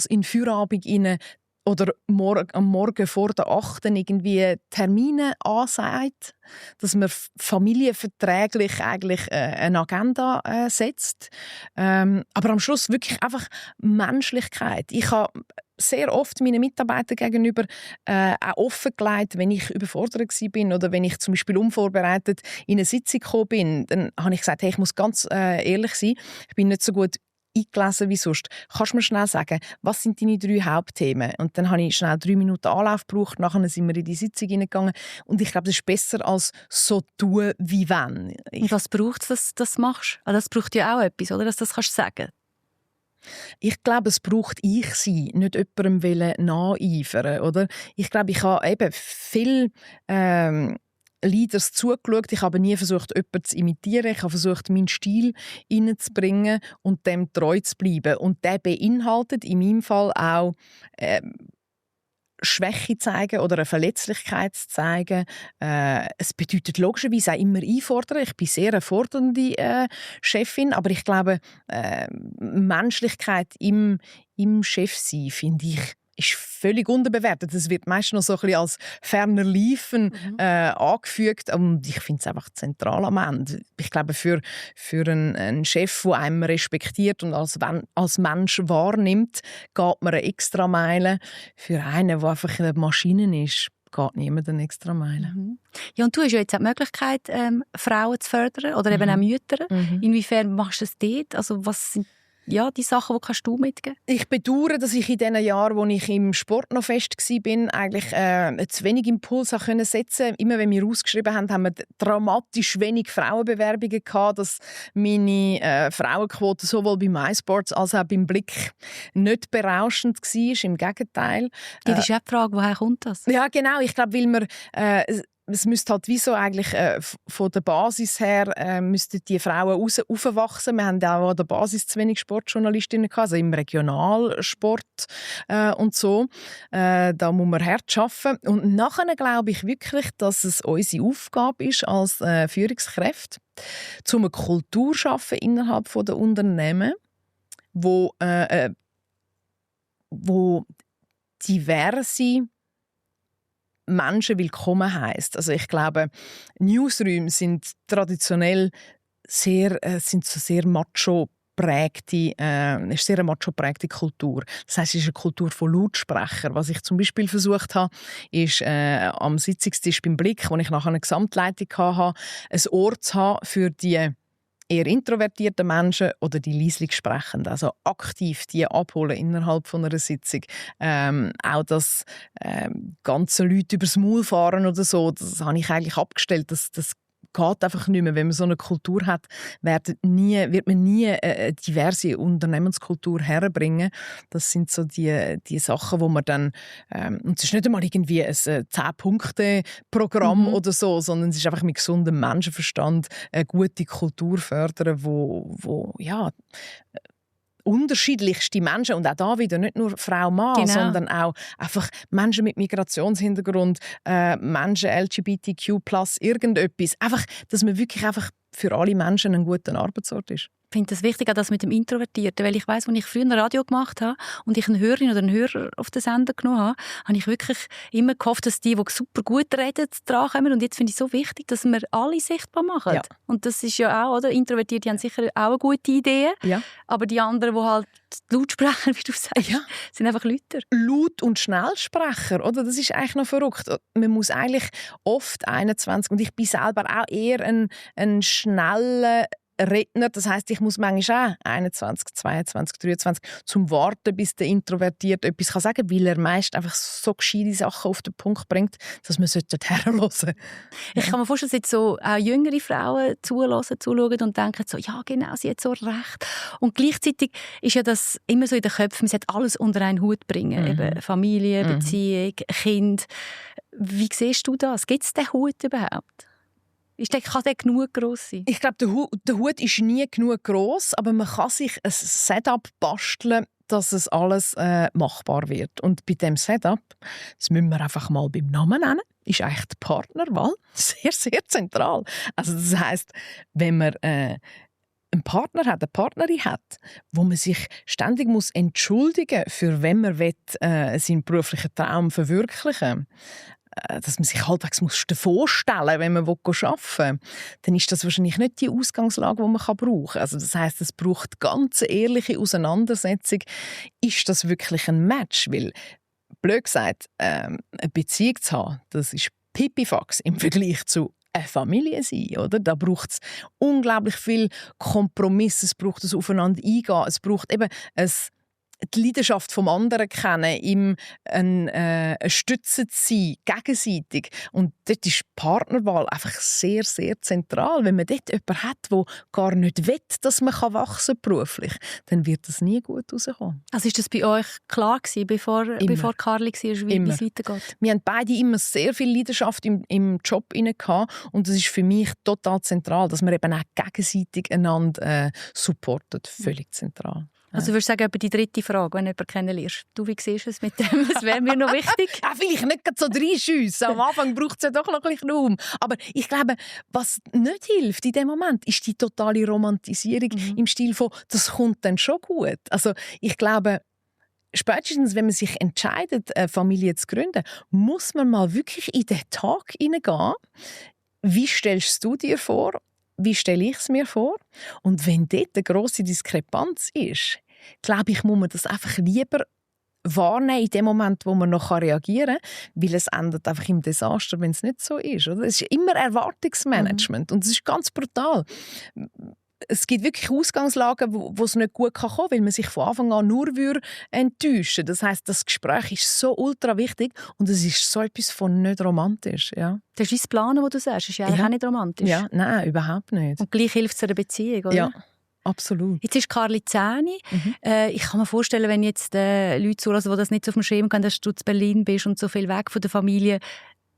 Speaker 4: in Feierabend rein oder am Morgen vor der 8. irgendwie Termine ansagt, dass man familienverträglich eigentlich eine Agenda setzt. Aber am Schluss wirklich einfach Menschlichkeit. Ich habe sehr oft meinen Mitarbeitern gegenüber auch offengelegt, wenn ich überfordert war oder wenn ich zum Beispiel unvorbereitet in eine Sitzung gekommen bin, dann habe ich gesagt, hey, ich muss ganz ehrlich sein, ich bin nicht so gut eingelesen wie sonst. Kannst du mir schnell sagen, was sind deine 3 Hauptthemen? Und dann habe ich schnell 3 Minuten Anlauf gebraucht, nachher sind wir in die Sitzung hineingegangen und ich glaube, das ist besser als so tun wie wenn.
Speaker 3: Und was braucht es, dass du das machst? Also das braucht ja auch etwas, oder? Dass du das kannst sagen.
Speaker 4: Ich glaube, es braucht ich sein, nicht jemandem nacheifern, oder? Ich glaube, ich habe eben viel Leaders zugeschaut. Ich habe nie versucht, jemanden zu imitieren. Ich habe versucht, meinen Stil reinzubringen und dem treu zu bleiben. Und der beinhaltet in meinem Fall auch Schwäche zeigen oder eine Verletzlichkeit zu zeigen. Es bedeutet logischerweise auch immer einfordern. Ich bin sehr eine fordernde Chefin, aber ich glaube, Menschlichkeit im Chefsein, finde ich, ist völlig unterbewertet. Es wird meist noch so ein bisschen als ferner Liefen angefügt. Und ich finde es einfach zentral am Ende. Ich glaube, für einen Chef, der einem respektiert und als Mensch wahrnimmt, geht man eine Extrameile. Für einen, der einfach eine Maschine ist, geht niemand eine Extrameile.
Speaker 3: Ja, und du hast ja jetzt auch die Möglichkeit, Frauen zu fördern oder eben auch Mütter. Inwiefern machst du das dort? Also was sind die Sachen, die kannst du mitgeben?
Speaker 4: Ich bedauere, dass ich in den Jahren, wo ich im Sport noch fest war, eigentlich zu wenig Impuls setzen konnte. Immer wenn wir ausgeschrieben haben, haben wir dramatisch wenig Frauenbewerbungen gehabt, dass meine Frauenquote sowohl bei MySports als auch beim Blick nicht berauschend war. Im Gegenteil.
Speaker 3: Das ist auch die Frage, woher kommt das?
Speaker 4: Ja, genau. Ich glaube, weil wir es müsste halt wie so eigentlich von der Basis her müssten die Frauen aufwachsen. Wir haben auch an der Basis zu wenig Sportjournalistinnen gehabt, also im Regionalsport und so. Da muss man hart arbeiten. Und nachher glaube ich wirklich, dass es unsere Aufgabe ist als Führungskräfte, eine Kultur zu schaffen innerhalb der Unternehmen, wo diverse Menschen willkommen heisst. Also ich glaube, Newsräume sind traditionell sehr macho prägte, ist sehr eine macho-prägte Kultur. Das heisst, es ist eine Kultur von Lautsprechern. Was ich zum Beispiel versucht habe, ist am Sitzungstisch beim Blick, wo ich nachher eine Gesamtleitung hatte, ein Ohr zu haben für die eher introvertierten Menschen oder die leislich Sprechenden, also aktiv die abholen innerhalb von einer Sitzung. Auch das ganze Leute übers Maul fahren oder so, das habe ich eigentlich abgestellt. Das geht einfach nicht mehr. Wenn man so eine Kultur hat, wird man nie eine diverse Unternehmenskultur herbringen. Das sind so die Sachen, wo man dann und es ist nicht einmal irgendwie ein 10-Punkte-Programm oder so, sondern es ist einfach mit gesundem Menschenverstand eine gute Kultur fördern, wo unterschiedlichste Menschen und auch da wieder nicht nur Frau, Mann, sondern auch einfach Menschen mit Migrationshintergrund, Menschen LGBTQ+, irgendetwas. Einfach, dass man wirklich einfach für alle Menschen ein guter Arbeitsort ist.
Speaker 3: Ich finde es wichtig, auch das mit dem Introvertierten, weil ich weiss, als ich früher ein Radio gemacht habe und ich eine Hörerin oder einen Hörer auf den Sender genommen habe, habe ich wirklich immer gehofft, dass die super gut reden, drankommen. Und jetzt finde ich es so wichtig, dass wir alle sichtbar machen. Ja. Und das ist ja auch, oder? Introvertierte haben sicher auch eine gute Idee, aber die anderen, die halt Lautsprecher, wie du sagst, sind einfach Leute.
Speaker 4: Laut- und Schnellsprecher, oder? Das ist eigentlich noch verrückt. Man muss eigentlich oft 21, und ich bin selber auch eher ein schneller Redner. Das heisst, ich muss manchmal auch 21, 22, 23 zum Warten, bis der Introvertierte etwas sagen kann, weil er meist einfach so gescheite Sachen auf den Punkt bringt, dass man herhören sollte.
Speaker 3: Ich kann mir vorstellen, dass jetzt so auch jüngere Frauen zuschauen und denken so, ja genau, sie hat so recht. Und gleichzeitig ist ja das immer so in den Köpfen, man sollte alles unter einen Hut bringen. Eben Familie, Beziehung, Kind. Wie siehst du das? Gibt es den Hut überhaupt? Kann der genug gross sein?
Speaker 4: Ich glaube, der Hut ist nie genug gross, aber man kann sich ein Setup basteln, dass es alles machbar wird. Und bei diesem Setup, das müssen wir einfach mal beim Namen nennen, ist eigentlich die Partnerwahl sehr, sehr zentral. Also das heisst, wenn man einen Partner hat, eine Partnerin hat, wo man sich ständig entschuldigen muss, für wen man seinen beruflichen Traum verwirklichen will, dass man sich halbwegs vorstellen muss, wenn man arbeiten will, dann ist das wahrscheinlich nicht die Ausgangslage, die man brauchen kann. Also das heisst, es braucht ganz ehrliche Auseinandersetzung. Ist das wirklich ein Match? Weil, blöd gesagt, eine Beziehung zu haben, das ist Pipifax im Vergleich zu eine Familie sein, oder? Da braucht es unglaublich viel Kompromiss, es braucht ein Aufeinander eingehen, es braucht eben die Leidenschaft vom anderen kennen, ihm eine Stütze zu sein, gegenseitig. Und dort ist die Partnerwahl einfach sehr, sehr zentral. Wenn man dort jemanden hat, der gar nicht will, dass man beruflich wachsen kann, dann wird das nie gut rauskommen.
Speaker 3: Also ist das bei euch klar gewesen, bevor Carly war, wie es weitergeht?
Speaker 4: Wir haben beide immer sehr viel Leidenschaft im Job gehabt, und das ist für mich total zentral, dass wir eben auch gegenseitig einander supportet. Völlig zentral.
Speaker 3: Also würdest du sagen, die dritte Frage, wenn du jemanden kennenlernst. Du, wie siehst du es mit dem? Das wäre mir noch wichtig.
Speaker 4: Vielleicht nicht so reinschiessen. Am Anfang braucht es ja doch noch ein bisschen Raum. Aber ich glaube, was nicht hilft in dem Moment, ist die totale Romantisierung im Stil von, das kommt dann schon gut. Also ich glaube, spätestens, wenn man sich entscheidet, eine Familie zu gründen, muss man mal wirklich in den Tag hineingehen. Wie stellst du dir vor? Wie stelle ich es mir vor? Und wenn dort eine grosse Diskrepanz ist, glaube ich, muss man das einfach lieber wahrnehmen in dem Moment, wo man noch reagieren kann, weil es endet einfach im Desaster, wenn es nicht so ist. Oder? Es ist immer Erwartungsmanagement und es ist ganz brutal. Es gibt wirklich Ausgangslagen, wo es nicht gut kommen kann, weil man sich von Anfang an nur enttäuschen würde. Das heisst, das Gespräch ist so ultra wichtig und es ist so etwas von nicht romantisch. Ja.
Speaker 3: Das ist das Planen, was du sagst, ist ja auch nicht romantisch.
Speaker 4: Ja, nein, überhaupt nicht.
Speaker 3: Und gleich hilft es einer Beziehung, oder?
Speaker 4: Ja, absolut.
Speaker 3: Jetzt ist Carly 10. Ich kann mir vorstellen, wenn jetzt Leute zuhören, die das nicht so auf dem Schirm haben, dass du in Berlin bist und so viel weg von der Familie,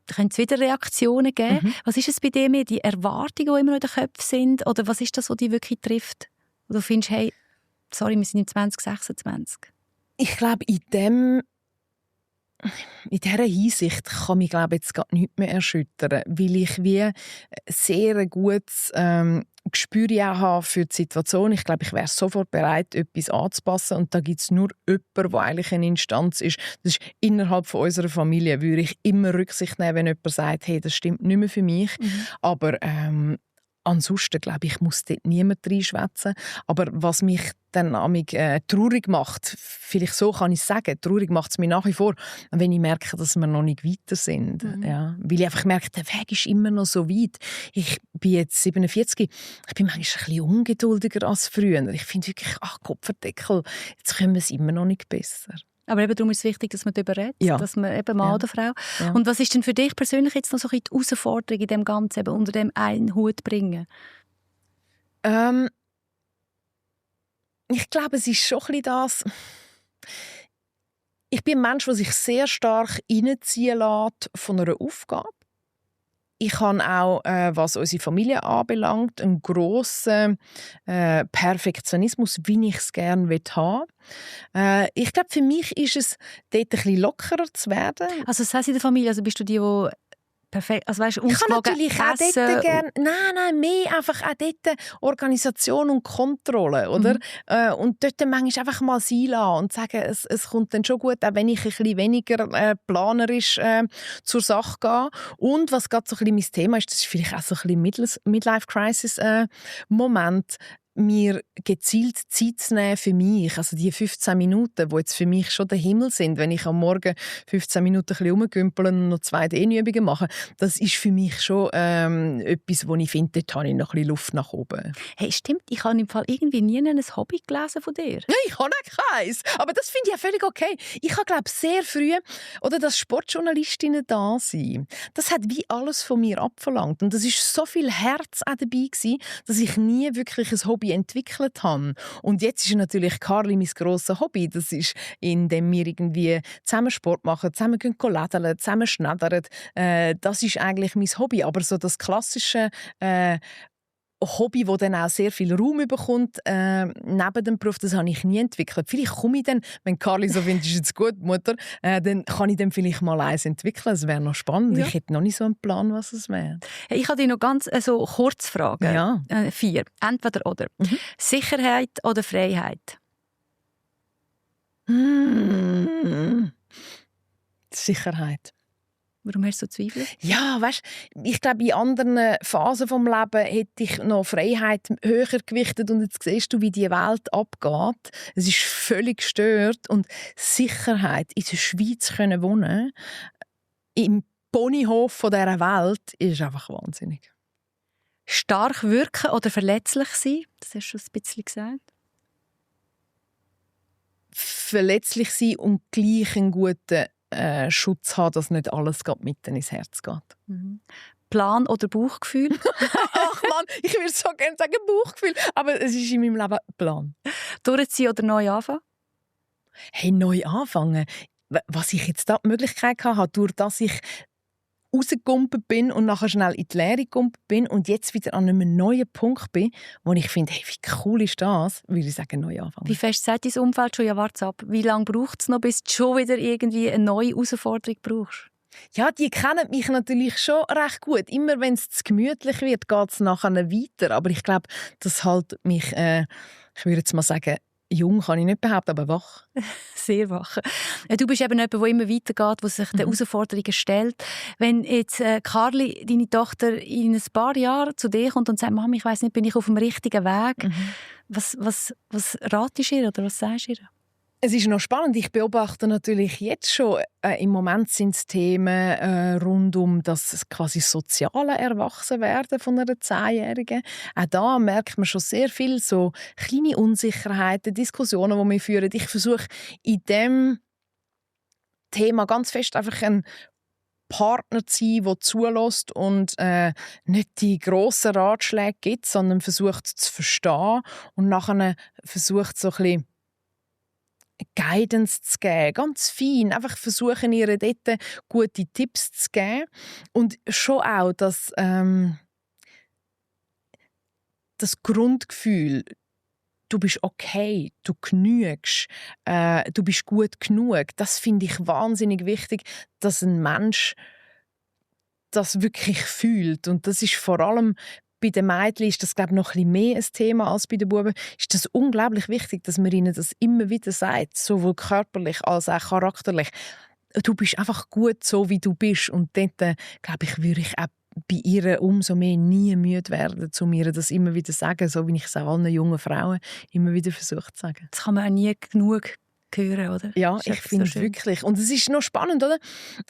Speaker 3: könnte es wieder Reaktionen geben? Was ist es bei dir mehr? Die Erwartungen, die immer noch in den Köpfen sind? Oder was ist das, was dich wirklich trifft? Wo du findest, hey, sorry, wir sind im 2026.
Speaker 4: Ich glaube, in dieser Hinsicht kann mich jetzt gar nichts mehr erschüttern, weil ich wie sehr ein gutes Gespür habe für die Situation. Ich glaube, ich wäre sofort bereit, etwas anzupassen. Und da gibt es nur jemanden, der eigentlich eine Instanz ist. Das ist innerhalb von unserer Familie. Würde ich immer Rücksicht nehmen, wenn jemand sagt, hey, das stimmt nicht mehr für mich. Aber ansonsten, glaube ich, muss dort niemand reinschwätzen. Aber was mich dann traurig macht, vielleicht so kann ich sagen, traurig macht es mich nach wie vor, wenn ich merke, dass wir noch nicht weiter sind. Ja, weil ich einfach merke, der Weg ist immer noch so weit. Ich bin jetzt 47, ich bin manchmal ein bisschen ungeduldiger als früher. Ich finde wirklich, Kopferdeckel, jetzt können wir es immer noch nicht besser.
Speaker 3: Aber eben darum ist es wichtig, dass man darüber redet, dass man eben Mann oder Frau.
Speaker 4: Ja.
Speaker 3: Und was ist denn für dich persönlich jetzt noch so die Herausforderung in dem Ganzen, eben unter dem einen Hut bringen?
Speaker 4: Ich glaube, es ist schon ein bisschen das. Ich bin ein Mensch, der sich sehr stark reinziehen lässt von einer Aufgabe. Ich habe auch, was unsere Familie anbelangt, einen grossen Perfektionismus, wie ich es gerne haben will. Ich glaube, für mich ist es, dort ein bisschen lockerer zu werden.
Speaker 3: Also das heisst in der Familie, also bist du die perfekt, also weißt,
Speaker 4: ich kann natürlich auch dort gerne, nein, mehr einfach auch dort Organisation und Kontrolle, oder? Und dort manchmal einfach mal sein lassen und sagen, es kommt dann schon gut, auch wenn ich ein bisschen weniger planerisch zur Sache gehe. Und was gerade so ein bisschen mein Thema ist, das ist vielleicht auch so ein bisschen Midlife-Crisis-Moment, mir gezielt Zeit zu nehmen für mich. Also die 15 Minuten, die jetzt für mich schon der Himmel sind, wenn ich am Morgen 15 Minuten ein bisschen rumgümpeln und noch 2 Dehnübungen mache, das ist für mich schon etwas, wo ich finde, dort habe ich noch ein bisschen Luft nach oben.
Speaker 3: Hey, stimmt, ich habe im Fall irgendwie nie ein Hobby gelesen von dir.
Speaker 4: Ja, ich habe auch keins. Aber das finde ich ja völlig okay. Ich habe, glaube sehr früh, oder dass Sportjournalistinnen da sind, das hat wie alles von mir abverlangt. Und das ist so viel Herz auch dabei gewesen, dass ich nie wirklich ein Hobby entwickelt habe. Und jetzt ist natürlich Carly mein grosses Hobby. Das ist, indem wir irgendwie zusammen Sport machen, zusammen gehen lädeln, zusammen schneidern. Das ist eigentlich mein Hobby. Aber so das klassische Hobby, das dann auch sehr viel Raum bekommt, neben dem Beruf, das habe ich nie entwickelt. Vielleicht komme ich dann, wenn Carly so findet, ist jetzt gut, Mutter, dann kann ich dann vielleicht mal eins entwickeln. Das wäre noch spannend. Ja. Ich hätte noch nicht so einen Plan, was es wäre.
Speaker 3: Hey, ich habe dich noch ganz kurz fragen.
Speaker 4: Ja.
Speaker 3: 4. Entweder oder. Sicherheit oder Freiheit?
Speaker 4: Sicherheit.
Speaker 3: Warum hast du so Zweifel?
Speaker 4: Ja, weißt, ich glaube, in anderen Phasen des Lebens hätte ich noch Freiheit höher gewichtet und jetzt siehst du, wie die Welt abgeht. Es ist völlig gestört und Sicherheit in der Schweiz können wohnen, im Ponyhof von dieser Welt, ist einfach wahnsinnig.
Speaker 3: Stark wirken oder verletzlich sein? Das hast du schon ein bisschen gesagt.
Speaker 4: Verletzlich sein und gleich einen guten Schutz haben, dass nicht alles mitten ins Herz geht.
Speaker 3: Plan oder Bauchgefühl?
Speaker 4: Ach Mann, ich würde so gerne sagen Bauchgefühl, aber es ist in meinem Leben Plan.
Speaker 3: Durchziehen oder neu anfangen?
Speaker 4: Hey, neu anfangen? Was ich jetzt da die Möglichkeit hatte, durch dass ich rausgekumpelt bin und nachher schnell in die Lehre gekumpelt bin und jetzt wieder an einem neuen Punkt bin, wo ich finde, hey, wie cool ist das, würde ich sagen, neu anfangen.
Speaker 3: Wie fest sagt dein Umfeld schon, ja, warte ab, wie lange braucht es noch, bis du schon wieder irgendwie eine neue Herausforderung brauchst?
Speaker 4: Ja, die kennen mich natürlich schon recht gut. Immer wenn es zu gemütlich wird, geht es nachher weiter. Aber ich glaube, das hält mich, ich würde jetzt mal sagen, jung kann ich nicht behaupten, aber wach.
Speaker 3: Sehr wach. Du bist eben jemand, der immer weitergeht, der sich den Herausforderungen stellt. Wenn jetzt Carly, deine Tochter, in ein paar Jahren zu dir kommt und sagt, Mama, ich weiss nicht, bin ich auf dem richtigen Weg? Was ratest du ihr oder was sagst du ihr?
Speaker 4: Es ist noch spannend. Ich beobachte natürlich jetzt schon, im Moment sind es Themen rund um das quasi soziale Erwachsenwerden von einer 10-Jährigen. Auch da merkt man schon sehr viel so kleine Unsicherheiten, Diskussionen, die wir führen. Ich versuche in diesem Thema ganz fest einfach einen Partner zu sein, der zulässt und nicht die grossen Ratschläge gibt, sondern versucht zu verstehen und nachher versucht so ein bisschen Guidance zu geben, ganz fein, einfach versuchen, ihr dort gute Tipps zu geben und schon auch das Grundgefühl, du bist okay, du genügst, du bist gut genug, das finde ich wahnsinnig wichtig, dass ein Mensch das wirklich fühlt und das ist vor allem bei den Mädchen ist das, glaube ich, noch ein bisschen mehr ein Thema als bei den Buben. Ist das unglaublich wichtig, dass man ihnen das immer wieder sagt, sowohl körperlich als auch charakterlich. Du bist einfach gut so, wie du bist. Und dort, glaube ich, würde ich auch bei ihr umso mehr nie müde werden, um ihr das immer wieder zu sagen, so wie ich es auch allen jungen Frauen immer wieder versuche zu sagen.
Speaker 3: Das kann man auch nie genug hören, oder?
Speaker 4: Ja, ich finde es wirklich. Und es ist noch spannend, oder?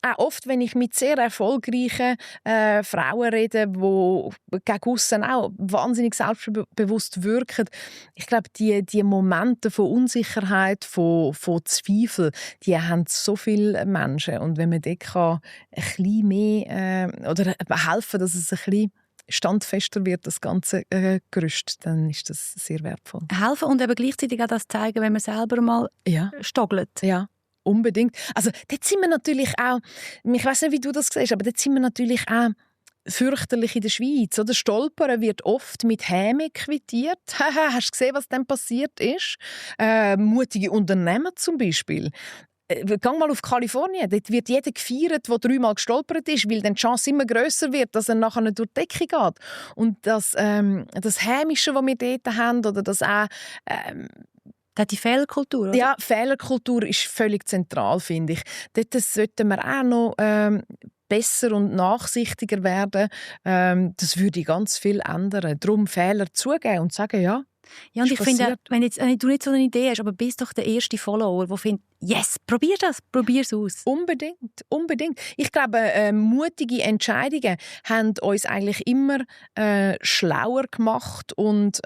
Speaker 4: Auch oft, wenn ich mit sehr erfolgreichen Frauen rede, die gegen aussen auch wahnsinnig selbstbewusst wirken, ich glaube, die Momente von Unsicherheit, von Zweifel, die haben so viele Menschen. Und wenn man dort kann, ein bisschen mehr oder helfen, dass es ein bisschen standfester wird, das ganze Gerüst, dann ist das sehr wertvoll.
Speaker 3: Helfen und eben gleichzeitig auch das zeigen, wenn man selber mal stoggelt.
Speaker 4: Ja, unbedingt. Also dort sind wir natürlich auch, ich weiss nicht, wie du das siehst, aber dort sind wir natürlich auch fürchterlich in der Schweiz. Oder? Stolpern wird oft mit Häme quittiert. Hast du gesehen, was dann passiert ist? Mutige Unternehmer zum Beispiel. Geh mal auf Kalifornien. Dort wird jeder gefeiert, der 3-mal gestolpert ist, weil dann die Chance immer grösser wird, dass er nachher nicht durch die Decke geht. Und das Hämische, das wir dort haben, oder das auch
Speaker 3: die Fehlerkultur, oder?
Speaker 4: Ja, Fehlerkultur ist völlig zentral, finde ich. Dort sollten wir auch noch besser und nachsichtiger werden. Das würde ganz viel ändern. Darum Fehler zugeben und sagen, ja,
Speaker 3: Ja, und
Speaker 4: ist
Speaker 3: ich finde,
Speaker 4: passiert.
Speaker 3: wenn du nicht so eine Idee hast, aber bist doch der erste Follower, der findet, yes, probier es aus.
Speaker 4: Unbedingt. Ich glaube, mutige Entscheidungen haben uns eigentlich immer schlauer gemacht und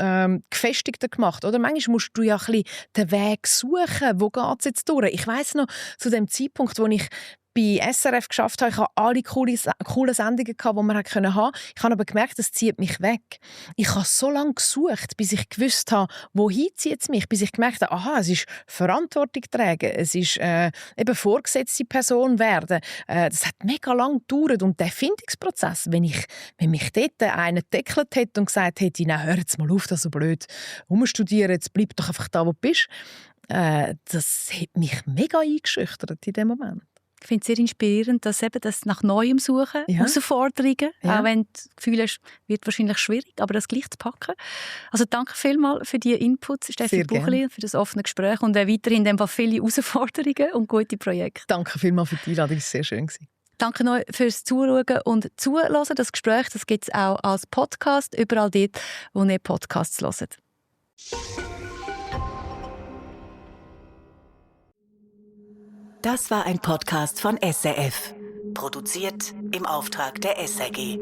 Speaker 4: gefestigter gemacht. Oder? Manchmal musst du ja ein bisschen den Weg suchen, wo geht es jetzt durch. Ich weiss noch, zu dem Zeitpunkt, wo ich bei SRF geschafft habe, ich hatte alle coole Sendungen, die man haben konnte. Ich habe aber gemerkt, das zieht mich weg. Ich habe so lange gesucht, bis ich gewusst habe, wohin zieht es mich, bis ich gemerkt habe, aha, es ist Verantwortung tragen, es ist eben vorgesetzte Person werden. Das hat mega lang gedauert und der Findungsprozess, wenn mich dort einer gedeckelt hätte und gesagt hätte, na, hör jetzt mal auf, das so blöd rumstudieren, jetzt bleib doch einfach da, wo du bist, das hat mich mega eingeschüchtert in dem Moment.
Speaker 3: Ich finde es sehr inspirierend, dass eben das nach Neuem suchen,
Speaker 4: Ja.
Speaker 3: Herausforderungen,
Speaker 4: Ja.
Speaker 3: auch wenn du das Gefühl hast, wird wahrscheinlich schwierig, aber das gleich zu packen. Also danke vielmals für die Inputs, Steffi
Speaker 4: Sehr gerne.
Speaker 3: Buchli, für das offene Gespräch und weiterhin in dem Fall viele Herausforderungen und gute Projekte.
Speaker 4: Danke vielmals für die Einladung, es war sehr schön.
Speaker 3: Danke euch fürs Zuschauen und Zuhören. Das Gespräch gibt es auch als Podcast, überall dort, wo ihr Podcasts hört.
Speaker 1: Das war ein Podcast von SRF. Produziert im Auftrag der SRG.